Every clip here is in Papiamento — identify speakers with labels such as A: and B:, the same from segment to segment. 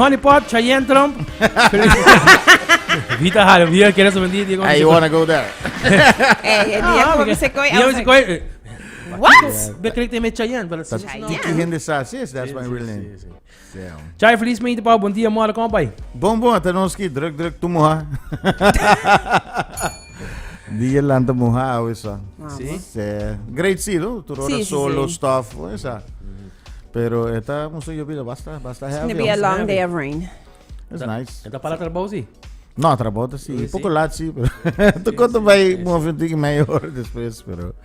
A: Honey Pot, Cheyenne Trump. Vita Haro, Vita quiere su bendito.
B: Hey, you wanna go there?
C: Ey, e dia ku bisa koi, I was like, What?
A: Be klik me Cheyenne, pero
B: Ta
C: Cheyenne.
B: Tiki hende sa, sis, that's my real name. Yeah.
A: Chay, feliz meinte pa, bom dia, mora, como pai?
B: Bom, bom, até nos ki druk, druk, tu moha. Dia lanta moha, awe sa.
A: Sí.
B: Sí. Great sí, no? Tur ora
C: Sí, sí,
B: solo
C: sí.
B: stuff, esa. Pero esta muso yo vida basta, basta
C: It's
B: heavy.
C: gonna be a long day of rain.
B: It's nice.
A: Eta para trabalho, sí.
B: No, trabota sí.
A: Sí,
B: Poco
A: sí.
B: laat sí, pero tu conto vai move un tiki meia hora después, pero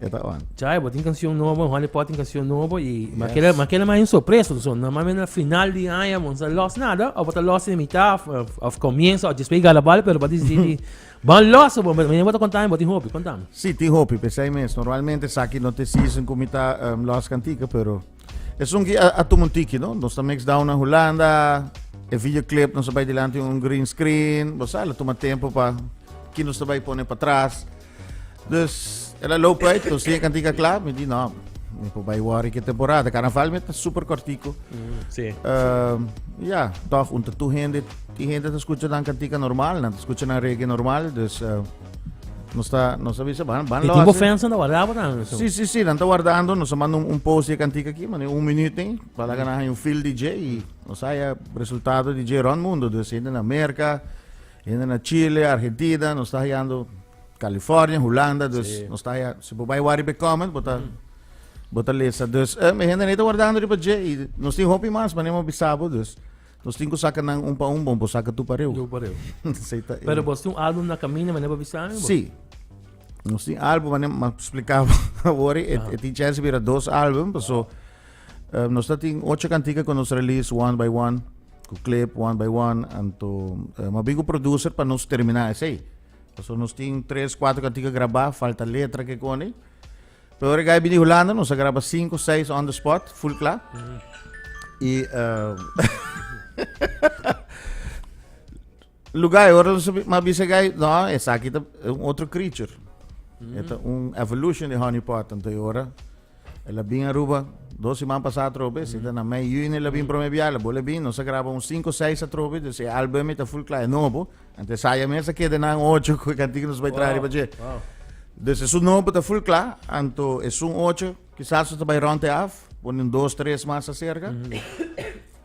B: eta on.
A: Chay, bo tin canción nobo, Honey Pot tin canción nobo y mas kela, mas kela mas un sorpresa, so normalmente na final di aña bo no sa los nada, of bo ta los den mitad of, of, of comienzo, of despues gala pero bo dici di ban los, bo, bo ta contami, bo tin hopi, contami.
B: Sí, tin hopi, p'esei mes. Normalmente esaki no ta season ku mi ta um, los kantika, pero esun ki a, a tuma un tiki, no? Nos ta mix down na Hulanda, e videoclip nos a bai dilanti un green screen, bo sa, la tuma tempo pa ki nos ta bai pone pa tras. Dus, el a loop uit, nos tin e kantika kla, mi di no, mi por bai worry ke temporada. Carnaval mi ta super kortiko.
A: Sí.
B: Ehm, ja, toch, un tu hende, die hende ta escucha nan cantica normal, nan ta escucha nan reggae normal, dus eh, nos ta, nos ta bisa, ban, ban
A: E
B: lo
A: tin bo
B: hace.
A: fans na guardaba dan.
B: Sí, sí, sí, nan ta guardando, nos a manda un, un post di cantica aquí, mane un minuut eh, pa laga nan haya un feel DJ y nos haya resultado DJ rond mundo, dus hende na Merca, hende na Chile, Argentina, nos ta hayando California, Hulanda, dus
A: Sí.
B: nos ta haya, si bo bai wari be comment, bo ta, bo ta lesa. Dus eh, mi hende ta guardando riba dje y nos tin hopi mas, manera mo bisa bo, dus nos tin ku saka nan un pa un, bon bo saka tu pareu.
A: Tu pareu.
B: Sei ta, eh.
A: Pero bo tin un álbum na camino, manera bo bisa mi, bo?
B: Sí. Nos tin álbum, manera ma explicaba awor, e, e tin chance bira dos álbum, paso eh, nos ta tin ocho cantica ku nos release one by one, ku clip one by one, anto eh, ma bin ku producer pa nos termina esei. Pasobra nos tin tres, cuatro cantica grabá, falta letra ke koni. Pero ora gai bini Hulanda, nos a graba cinco, seis on the spot, full kla. Y uh, lugar, ora nos ma bisa gai, no, esaki ta un otro creature. Eta un evolution di honey pot, anto y ora el a bin Aruba dos siman pasá atrobe, si ta na mei juni el a bin prome biaha, el a bole bin, nos a graba un cinco, seis atrobe, dus e album ta full kla, e nobo. Antes saya mes a keda nan ocho ku e kantika nos bai traha riba dje. Dus esun nobo ta full kla, anto esun ocho kisas nos ta bai rond e af, pone un dos, tres mas aserka.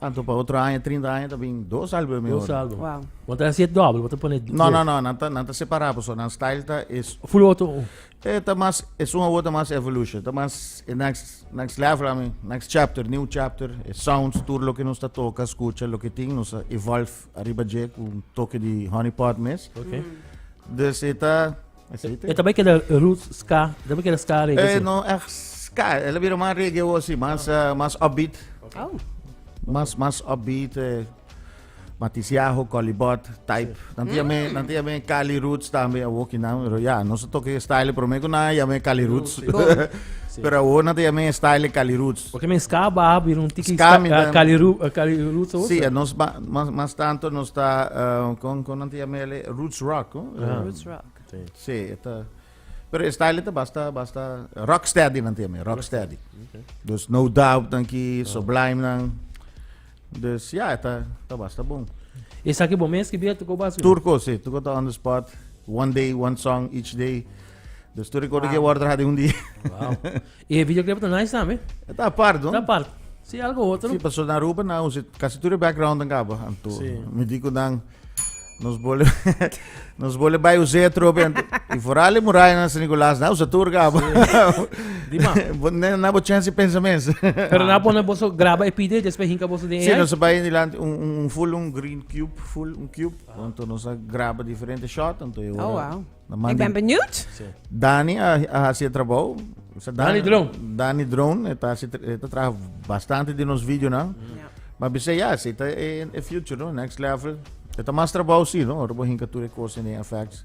B: Anto pa otro aña, 30 aña ta bin dos album
A: Dos
B: mehor.
A: album.
C: Wow.
A: Bo ta hasi e dobbel, bo ta pone
B: No, no, no, nan ta, nan ta separá pasobra nan style ta is
A: Full otro.
B: E ta mas, esun awor ta mas evolution, ta mas e next, next level, I mean, next chapter, new chapter, e sounds, tur loke nos ta toca, scucha, loke tin, nos a evolve ariba dje cu un toke di Honey Pot mes.
A: Ok.
B: Dus e ta, esey ta.
A: E ta bay keda roots ska, e ta bay keda ska reggae
B: Eh,
A: si?
B: no echt ska, el a bira mas reggae awor si, mas, mas upbeat.
C: Oh.
B: Mas, mas upbeat, eh. Matisiaho, Colibot, type. Nan ta yam'é, nan ta yam'é Cali Roots tambe awor ki nan, pero ya, nos a toca e style promé ku nan a yam'é Cali Roots. Pero awor nan ta yam'é style Cali Roots.
A: Porque men ska baha bira un tiki
B: Ska
A: ska,
B: mi ta-
A: Cali Ru- Cali Roots awor.
B: Sí, nos ma- mas, mas tanto nos ta, eh, con, con nan ta yam'é Roots Rock, no?
A: Ah.
C: Roots Rock.
B: Sí, e ta, pero e style ta basta, basta rocksteady nan ta yam'é, rocksteady. Dus No Doubt nan ki, Sublime nan. Dus ja, e ta, ta basta bon.
A: Esaki bo mes skibí tu ko bas?
B: Tur kos, sí. Tur kos ta on the spot. One day, one song each day. Dus tur record que word traha den un dia.
A: Wow. E videoclip ta nice tambe.
B: E ta apart, no?
A: Ta apart. Sí, algo otro.
B: Sí, paso na Aruba na usa casi tur e background dan caba. Anto,
A: Sí.
B: mi di cu nan nos bole nos bole bai usa atrobe anto y vooral e muraya na San Nicolas na usa tur caba.
A: Di ma.
B: Bo ne na bo chance pensa mes.
A: Pero na pone boso graba e pide después hinca boso den
B: Sí,
A: AI.
B: nos a bai dilanti un, un, un full un green cube, full un cube. Anto nos a graba diferente shot anto e
C: Oh,
B: ora
C: wow.
B: na
C: Ik
B: mandi
C: ben benieuwd.
B: Dani a, a hasi e trabou. Sa
A: Dani Drone.
B: Dani Drone, e ta hasi, e ta traha bastante di nos videonan.
C: Ja.
B: Ma bisa ja, si ta e, e future, no? Next level. E ta mas trabou si, no? Ora bo hinka tur e kos in e effects.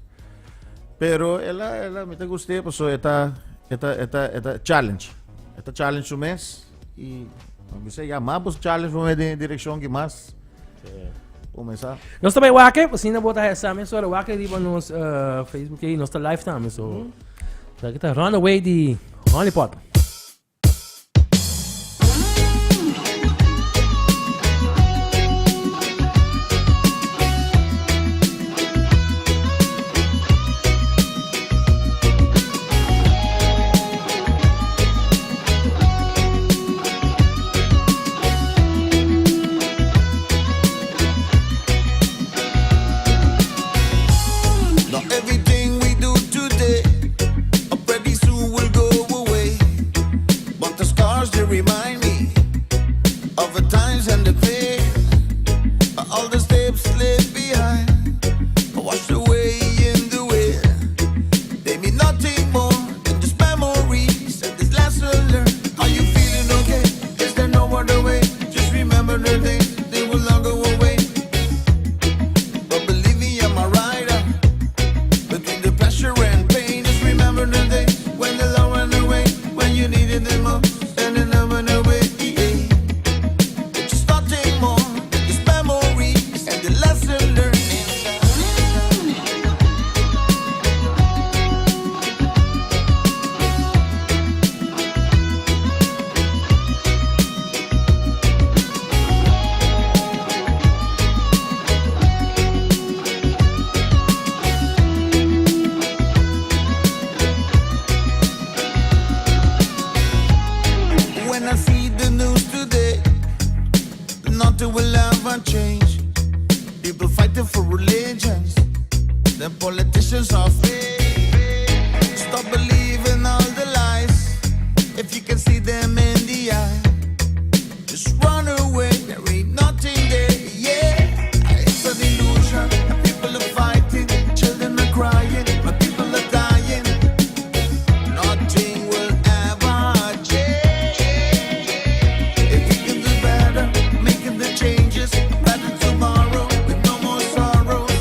B: Pero ela, ela, mi ta gust'é, paso e ta, e ta, e ta, e ta challenge. E ta challenge su mes. I, ma bisa ja, mas bo challenge bo mes den e direkshon ki mas. Comenzá.
A: Nos ta bai wak, asina bo ta hesa mesora wak riba nos eh, Facebook ei, nos ta live tambe, so. Esaki ta Runaway di Honey Pot.
D: ever change. People fighting for religions. The politicians are fake. Stop believing all the lies. If you can see them in the eye, just run away. There ain't nothing there. Yeah, it's an illusion. And people are fighting, children are crying, my people are dying. Nothing will ever change. If we can do better, making the changes, better tomorrow with no more sorrows.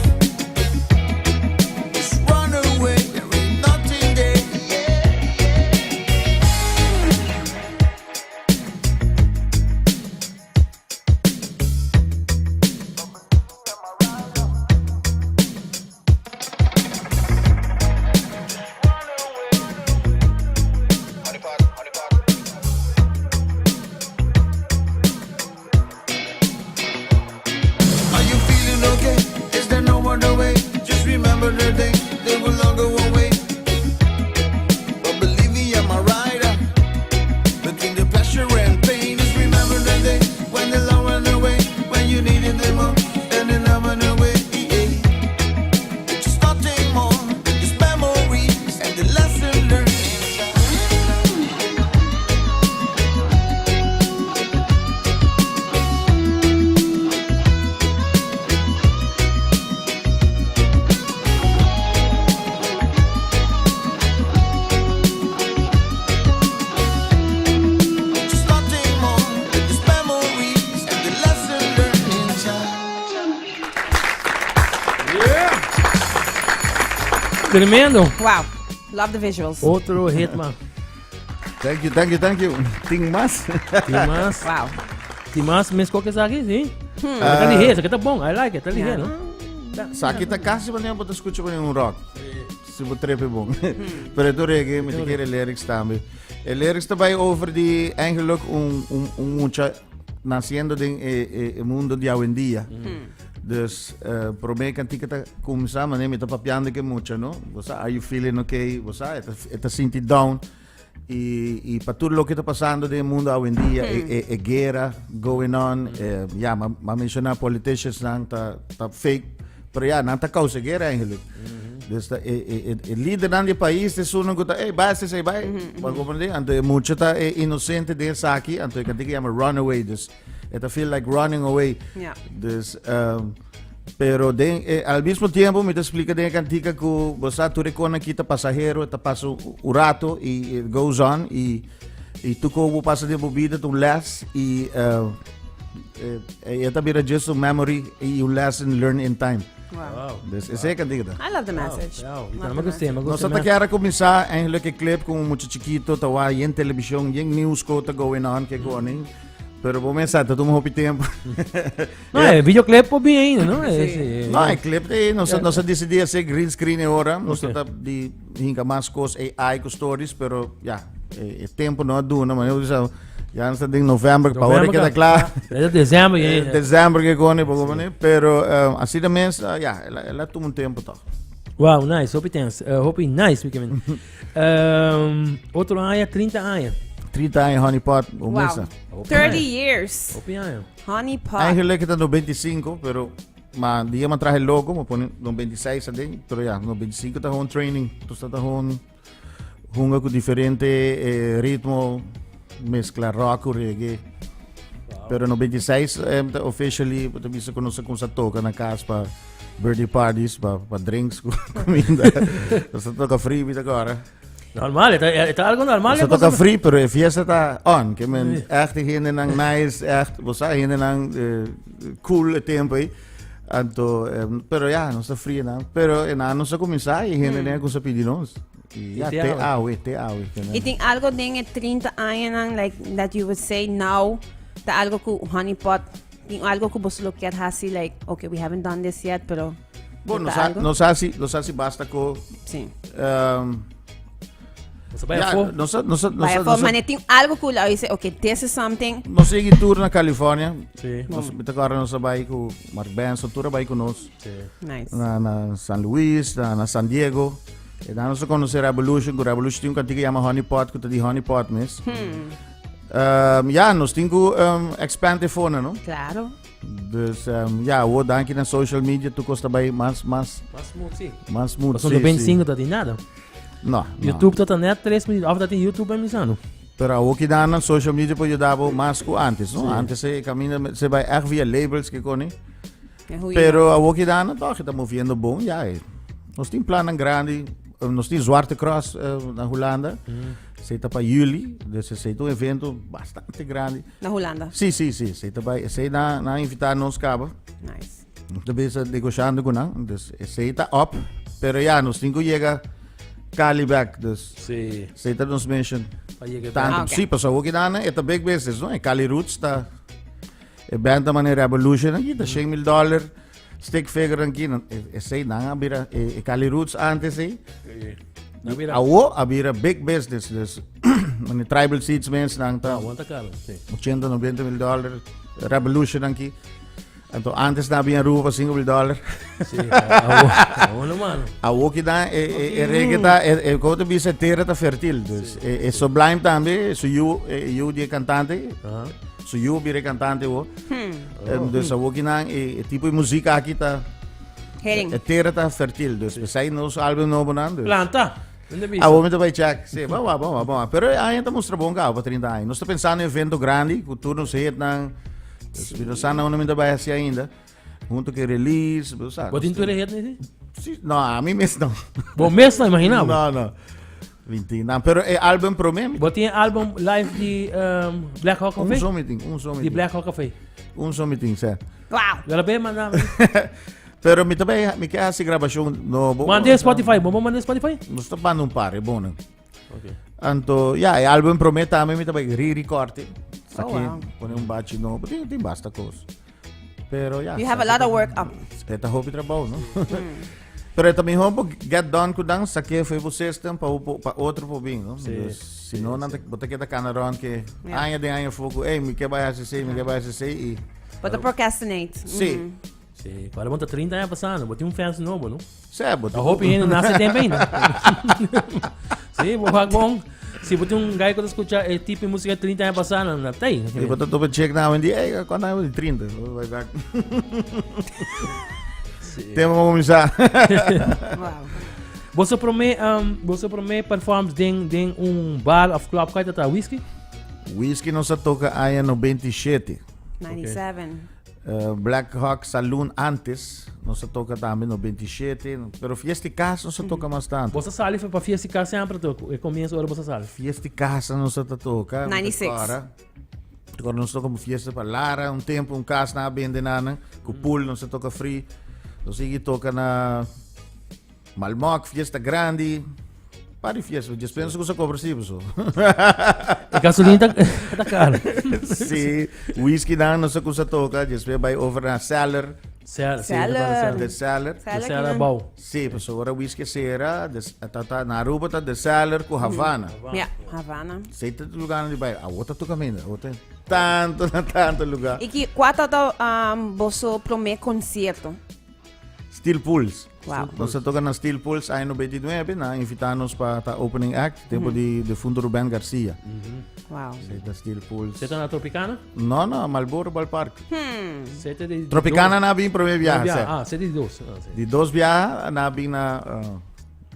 D: Just run away, there ain't nothing there. Yeah. Are you feeling okay? Is there no other way? Just remember the day they will all go away. But believe me, I'm a rider. Between the pleasure and pain, just remember the day when the love went away, when you needed them more, and the love went away. It's just nothing more, just memories and the lesson learned. Just nothing more, just memories and the lesson learned inside.
A: Tremendo.
C: Wow. Love the visuals.
A: Otro hit, man.
B: Thank you, thank you, thank you. Tin mas?
A: Tin mas.
C: Wow.
A: Tin mas mes koke esaki, si. Ta lihe, esaki ta bon. I like it. Ta lihe, no?
B: Esaki ta casi wanneer bo ta scucha wanneer un rock. Si bo trepe bon. Pero e reggae, mi ta kere lyrics tambe. E lyrics ta bai over di eigenlijk un, un, un mucha naciendo den e, e, e mundo di awendia. Dus uh, prome cantica ta kumsa, mane mi ta papiando ke mucha, no? Bo sa, are you feeling okay? Bo sa, e ta, e ta sinti down. Y, y pa tur loke ta pasando den mundo awendia, e, e, e guera going on, eh, ja, ma, ma menciona politicians nan ta, ta fake, pero ja, nan ta causa guera eigenlijk. Dus ta, e, e, e, e lidernan di pais te sunan ku ta, hey, bai, se, bai, mm comprende? Anto e mucho ta e inocente den esaki, anto e cantica yama Runaway, dus e ta feel like running away.
C: Ja.
B: Dus, um, pero den, eh, al mismo tiempo mi ta explica den e cantica ku bo sa tur e kona aki ta pasahero, ta pasa un rato y it goes on y y tu ko bo pasa den bo vida ta un les y uh, eh, e ta bira just un memory y un lesson learned in time.
C: Wow.
B: Dus esei e cantica ta.
C: I love the message.
A: Wow.
C: Love
A: Me
C: the
A: gusta, me
B: Nos
A: gusta.
B: ta kier a kuminsá eigenlijk e clip ku un mucha chikito ta wak yen televishon, yen news ko ta going on ke koning. Pero bo mesa ta tuma hopi tempo.
A: No, e videoclip por bien ainda, no?
C: Sí.
B: No, e clip te nos nos a decidí hacer green screen e ora. Nos ta di hinka mas kos AI ku stories, pero ja, e, e tempo no a duna, maar eu disa, ja, nos ta den november, pa ora keda kla.
A: É dezembro,
B: Eh, December que kone, poco mane, pero eh, así de mes, ah, ja, ela, ela toma un tempo toch.
A: Wow, nice. Hopi tens. Hopi nice, weekend. Otro aña, 30 aña.
B: 30 aña Honey Pot, o
C: Wow.
B: mesa.
C: 30 years.
A: Hopi aña.
C: Honey Pot.
B: Eigenlijk het 95, pero maar die man traje logo, maar pone 96 adén, pero ja, 95 ta gewoon training. Dus dat gewoon hunga con diferente eh, ritmo, mezcla rock o reggae. Pero 96 eh, ta officially, ta bisa conoce con sa toca na casa pa birthday parties, pa, pa drinks, comida. Nos ta toca free, bisa agora.
A: Normal, ta algo normal.
B: Nos ta toca free, pero e fiesta ta on. Ke men echt hendenan nice, echt, bo sa, hendenan eh, cool e tempo ei. Anto, eh, pero ja, nos ta free nan. Pero eh, na nos a kuminsá i hendenan a kuminsá pidi nos. I ja,
A: te
B: te
A: awe.
B: awe, te awe. Ke men.
C: Y tin algo den e 30 añanan like that you would say now ta algo ku Honey Pot tin algo ku boso lo kier hasi like okay we haven't done this yet pero
B: Bon,
C: ta
B: nos ha,
C: algo?
B: nos hasi, nos hasi basta ku
C: Sí.
B: ehm,
A: Nos a bai
B: ja,
A: afó.
B: nos a, nos a, nos
C: Vaya
B: a,
C: fo,
B: nos a,
C: mane tin algo ku lo dice okay this is something
B: nos sigui tour na California.
A: Sí.
B: Nos, mi ta acorda nos a bai ku Mark Benson, tur a bai ku nos.
A: Sí.
C: nice.
B: Na, na San Luis, na, na San Diego. E dan nos a conoce Revolution, ku Revolution tin un cantica yama Honey Pot, ku ta di Honey Pot mes. Ja, nos tin ku expand e fona, no?
C: Claro.
B: Dus ja, wo danki na social media tu kosta bai mas mas
A: Mas smooth, sí.
B: mas smooth.
A: Pasobra
B: sí,
A: ben
B: sí.
A: single dat di nada.
B: No, no.
A: YouTube tot net 3 minuut. Of dat in YouTube bij misano.
B: Pero awo ki dan social media por yuda bo mas ku antes, no? Antes se camina se bai echt via labels que koni.
C: Ja, hoe je-
B: Pero awo ki dan toch está moviendo bon, ja. Nos tin plannen grandi, nos tin Zwarte Cross na Hulanda. Se ta pa juli, dus se ta un evento bastante grandi.
C: Na Hulanda.
B: Sí, sí, sí, se ta bai, se na na invita nos caba.
C: Nice.
B: Nos ta bezig negociando cu nan, dus esey ta up. Pero ya, nos tin cu yega Cali back, dus esey ta nos mission.
A: Pa yega
B: Tanto,
C: Ah, ok.
B: sí, pasobra hopi dana e ta big business, no? E Cali Roots ta, e band ta manera Revolution aki, ta shen mil dollar, stick figure aki, nan, esey nan a bira, e Cali Roots antes ey,
A: Na bira.
B: awo a bira big business, dus mane Tribal Seeds mens nan ta
A: Ah, aguanta caro, sí.
B: 80, 90 mil dollar, Revolution aki. Anto antes na bin Aruba pa 5 mil dollar.
A: Sí, awo, awo no mano.
B: Awo ki dan e, e, e reggae ta, e, e, como te bisa, tierra ta fertil. Dus, e, e Sublime tambe, su yu, e, yu di cantante, su yu bire cantante wo. Dus awo ki nan, e, e tipo de música aki ta,
C: Hering.
B: e tierra ta fertil. Dus, pesai nos álbum nobo nan. Dus.
A: Planta. Donde bisa?
B: Awo mi ta bai check. Sí, vamos, vamos, vamos. Pero e aña ta mustra bon gauw pa 30 aña. Nos ta pensando en evento grandi, ku tur nos hit nan. Dus mi no sa na unda mi ta bai hasi ainda. Hunto ku e release, bo sa.
A: Bo tin tur e hit ni?
B: Sí, no, a mi mes no.
A: Bo mes no, imagina bo.
B: No, no. 20, no, pero e album promé mi
A: Bo tin e album live di um, Black Hawk
B: Un
A: Café?
B: so mi tin, un so mi
A: Di
B: tin.
A: Black Hawk Café.
B: Un so mi tin, sè.
C: Wow.
A: Yo la be manda.
B: Pero mi ta bai, mi ke hasi grabashon nobo.
A: Manda Spotify, bo manda Spotify?
B: Nos ta manda un par, e bonan.
A: Okay.
B: Anto, ja, e album promé tambe mi ta bai re-record.
C: Oh, wow.
B: Pone un bachi nobo, tin basta kos. Pero ja.
C: You have a lot of work up.
B: E ta hopi trabou, no? Pero e ta mihó bo get done ku dan, saké for bo system pa pa otro por bin, no?
A: Sí,
B: Dus, si no, nan ta, bo ta keda kana rond ke
C: Ja.
B: aña den aña for ku, ey, mi ke bai hasi esei, mi ke bai hasi esei, i
C: Bo ta procrastinate.
B: Sí.
A: Sí, ahora bo ta 30 aña pasando, bo tin un fans nobo, no?
B: Sí, bo
A: Ta hopi hende nace tempo ainda. Sí, bo wak bon. Si bo tin un guy ku ta escucha e tipo de música 30 aña pasando, na tei.
B: Y bo ta topa check na di, ey, cuando aña bo tin 30? Bo bai back.
A: Sí.
B: Tempo pa cuminsa.
C: Wow.
A: Boso prome, um, boso prome performs den un bar of club, kai ta whisky?
B: Whisky nos a toca aña 97.
C: 97.
B: Black Hawk Saloon antes, nos a toca tambe 97, pero fiesta y casa nos a toca mas tanto.
A: Boso sali pa fiesta y casa sempre to, e comienzo ora boso sali?
B: Fiesta y casa nos a toca.
C: 96.
B: Ahora, ahora nos toca fiesta pa Lara, un tempo un casa na bende nana, cu pool nos a toca free. Nos sigui toca na Malmok, fiesta grandi. Par di fiesta, djes pensa ku sa kobra si so.
A: E gasolina ta, ta caro.
B: Sí, whisky dan no sa ku sa toca, djes pe bai over na cellar.
A: Cellar, sí,
C: Cellar.
B: The cellar.
A: The cellar bouw.
B: Sí, pues ora whisky sera, des, ta, ta, na Aruba ta the cellar ku Havana.
C: Ja, Havana.
B: Sei ta lugar di bai, a wota tu caminda, wota tanto na tanto lugar.
C: I ki kua ta um, boso promé concierto?
B: Steel Pulse.
C: Wow.
B: Nos a toca na Steel Pulse aña 99, na invitanos pa ta opening act, tempo di defunto Ruben Garcia.
C: Wow.
B: Sí, ta Steel Pulse.
A: Zeta na Tropicana?
B: No, no, Marlboro Ballpark.
A: Zeta di
B: Tropicana
A: dos.
B: na bin prome viaje.
A: Viaja. Ah, zeta di dos. Ah, sí.
B: Di dos viaje na bin na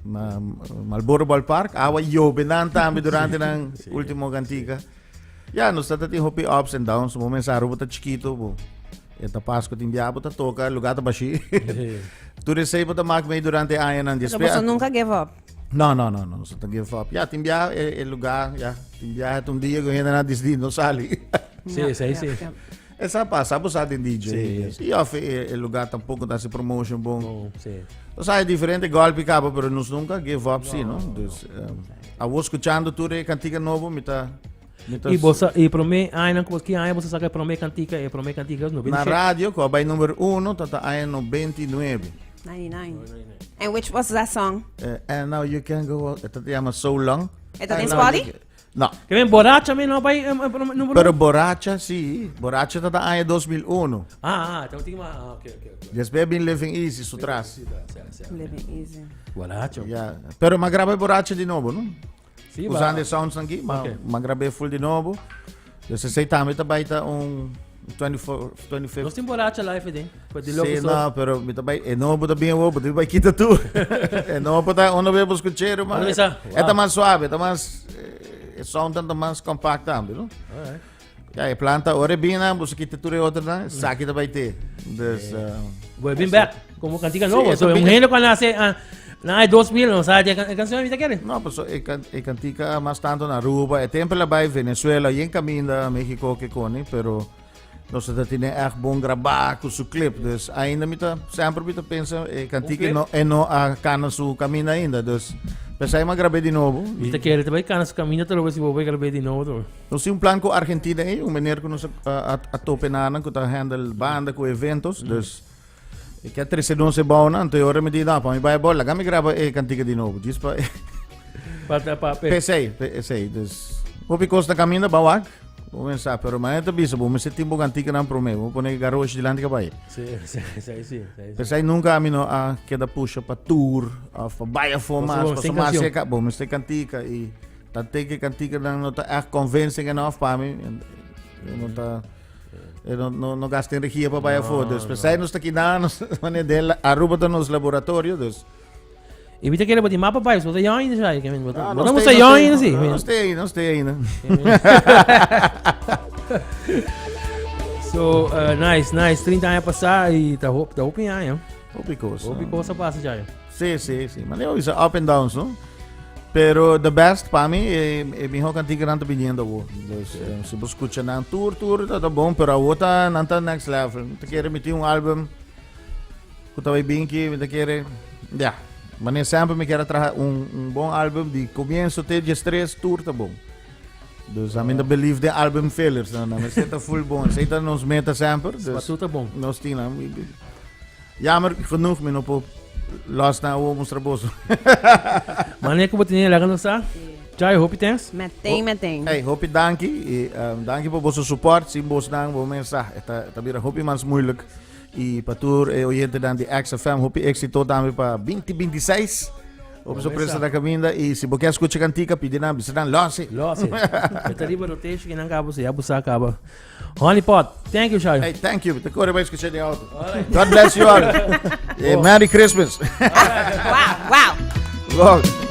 B: na Marlboro Ballpark. Awa yobe nan tambe durante nan último cantica. Ya, nos ta tin hopi ups and downs. Bo mens Aruba ta chikito, bo. E ta Pasco tin bia bo ta toca, lugar ta bashi. Tur esei bo ta mak mee durante e añanan.
C: Pero
B: Despues
C: boso nunca give up.
B: No, no, no, no, nos ta give up. Ya, tin bia e, e lugar, ya. Tin bia ta un dia ku hende na disdi no sali.
A: Sí,
C: Ja,
A: sí,
C: ja,
A: sí.
C: ja.
B: Esa pasa, bo sa den DJ.
A: Sí.
B: Y of e, e lugar tampoco ta hasi promotion bon.
A: Bon, sí.
B: O sea, hay diferente golpe caba, pero nos nunca give up, sí, no? Dus, awo escuchando tur e cantica nobo, mi ta
A: I bo sa, i promé añanan ku ki aña bo sa saka e promé kantika, e promé kantika no
B: Na radio ku a bai number uno ta ta aña 99.
C: 99. And which was that song?
B: And now you can go out. E ta yama So Long.
C: E ta den
B: And now you
C: Spotify?
B: can- No.
A: Ke men Borracha mi no bai number
B: Pero
A: uno?
B: Borracha si. Borracha ta ta aña 2001.
A: Ah, ah, tin mas. Ah, okay, okay, okay.
B: Despues bin Living Easy su tras.
C: Living Easy.
A: Borracho.
B: Ya. Pero m'a graba e Borracha di nobo, no?
A: Sí, ba.
B: Usando e sounds aki, ma
A: Ok.
B: ma grab'é full di nobo. Dus esei tambe ta bai ta un 24, 25.
A: Nos tin borracha live den. Pues di loco
B: Sí,
A: so.
B: no, pero mi ta bai, e nobo ta bien wo, bo bai kita tu. E nobo ta uno bebo escuchero, maar.
A: Ano isa?
B: E ta mas suave, ta mas e sound ta mas compact tambe, no?
A: Alright.
B: Ja, e planta ora bina, bo kita tur e otro dan, saki ta bai te. Dus,
A: Voy bin back como cantica
B: Sí,
A: nobo.
B: eso
A: So, un
B: bin-
A: género cuando hace ah, na 2000, no sabe, e canción ahorita quiere.
B: No, pues e, can, e cantica mas tanto na Aruba, e tempo la bai Venezuela y en caminda México que coni, pero nos ta tiene echt bon grabá cu su clip. Dus ainda mi ta, sempre mi ta pensa, e cantica
A: clip?
B: no, e no a cana su camina ainda. Dus pensai ma grabé di nobo.
A: Mi ta kere te bai cana su camina te lo si bo bai grabé di nobo to.
B: Nos tin un plan cu Argentina ei, un meneer cu nos a, a, a tope nanan cu ta handle banda cu eventos. Dus e ke trece nos e bouwnan, anto e ora mi di, no, pa mi bai bou, laga mi graba e cantica di nobo. Djis pa
A: Pa pa pa
B: P'esei, p'esei. Dus hopi kos na kaminda, ba wak. Bo mensa, pero mañana ta bisa, bo mester tin bo kantikanan promé. Bo pone garoshi dilanti kabai.
A: Sí, sí, sí, sí, sí.
B: P'esei nunka ami no a keda pusha pa tour of pa bai afó
A: Paso
B: mas,
A: bo
B: paso
A: mester
B: mas
A: kansion.
B: seka, bo mester kantika i ta te ke kantikanan no ta echt convincing enough pa mi. E no ta e no no no gasta energia pa bai afó. Dus p'esei nos ta kina nos manera den Aruba ta nos laboratorio, dus
A: I mi ta kere bo tin mapa bai, so ta young ainda shai, ke men, bo ta
B: Ah,
A: bo ta musta young ainda si.
B: No stay ainda, no stay ainda.
A: So, nice, nice, 30 aña pasá i ta hop, ta hopi aña.
B: Hopi kos.
A: Hopi kos a pasa shai.
B: Sí, sí, sí. Maar leo is up and downs, no? Pero the best pa mi, e, e miho kantika nan ta viniendo awo. Dus, eh, si bo escucha nan tour, tour, ta ta bon, pero awo ta nan ta next level. Ta kere mi tin un album Ku ta bai bin ki mi ta kere, ya. Mane semper mi kier a traha un, un bon album di comienzo te diestres tur ta bon. Dus a mi ta believe den album fillers. No, no, mester ta full bon. Esei ta nos meta semper. Dus
A: Pa tur ta bon.
B: Nos tin nan. Jammer genoeg mi no por los na awo mustra boso.
A: Mane ku bo tene laga nos sa. Jai, hopi thanks.
C: Meteen, meteen.
B: Hey, hopi danki. I, um, danki pa boso support. Sin bosnan bo mensa. E ta bira hopi mas moeilijk. Y pa tur e oyentenan di XFM, hopi éxito tambe pa 2026. Hopi sorpresa na caminda. Y si bo kier scucha cantica, pidi nan, bisa nan, Losi.
A: Losi. E ta riba rotation que nan cabo se ya busa caba. Honey Pot, thank you, Shai.
B: Hey, thank you. Te corre bai scucha den auto. God bless you all. Eh, Merry Christmas.
C: Wow, wow.
B: Wow.